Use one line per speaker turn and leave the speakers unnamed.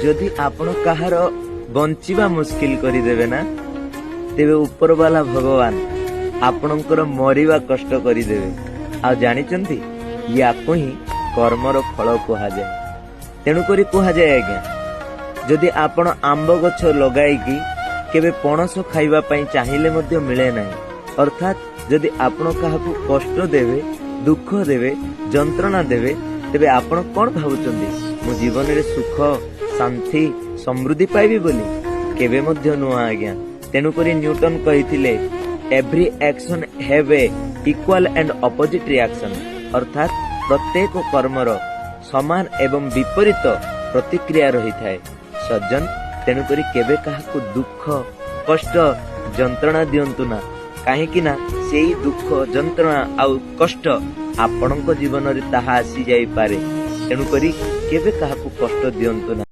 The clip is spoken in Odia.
ଯଦି ଆପଣ କାହାର ବଞ୍ଚିବା ମୁସ୍କିଲ କରିଦେବେ ନା, ତେବେ ଉପରବାଲା ଭଗବାନ ଆପଣଙ୍କର ମରିବା କଷ୍ଟ କରିଦେବେ। ଆଉ ଜାଣିଛନ୍ତି, ୟାକୁ ହିଁ କର୍ମର ଫଳ କୁହାଯାଏ। ତେଣୁକରି କୁହାଯାଏ ଆଜ୍ଞା, ଯଦି ଆପଣ ଆମ୍ବ ଗଛ ଲଗାଇକି କେବେ ପଣସ ଖାଇବା ପାଇଁ ଚାହିଁଲେ ମଧ୍ୟ ମିଳେ ନାହିଁ। ଅର୍ଥାତ୍ ଯଦି ଆପଣ କାହାକୁ କଷ୍ଟ ଦେବେ, ଦୁଃଖ ଦେବେ, ଯନ୍ତ୍ରଣା ଦେବେ, ତେବେ ଆପଣ କଣ ଭାବୁଛନ୍ତି, ମୁଁ ଜୀବନରେ ସୁଖ, ଶାନ୍ତି, ସମୃଦ୍ଧି ପାଇବି ବୋଲି? କେବେ ମଧ୍ୟ ନୁହଁ ଆଜ୍ଞା। ତେଣୁକରି ନ୍ୟୁଟନ କହିଥିଲେ, "Every action have a equal and opposite reaction." ଅର୍ଥାତ୍ ପ୍ରତ୍ୟେକ କର୍ମର ସମାନ ଏବଂ ବିପରୀତ ପ୍ରତିକ୍ରିୟା ରହିଥାଏ ସଜ୍ଜନ। ତେଣୁକରି କେବେ କାହାକୁ ଦୁଃଖ, କଷ୍ଟ, ଯନ୍ତ୍ରଣା ଦିଅନ୍ତୁ ନା, କାହିଁକି ନା ସେଇ ଦୁଃଖ, ଯନ୍ତ୍ରଣା ଆଉ କଷ୍ଟ ଆପଣଙ୍କ ଜୀବନରେ ତାହା ଆସିଯାଇପାରେ। ତେଣୁକରି କେବେ କାହାକୁ କଷ୍ଟ ଦିଅନ୍ତୁ ନା।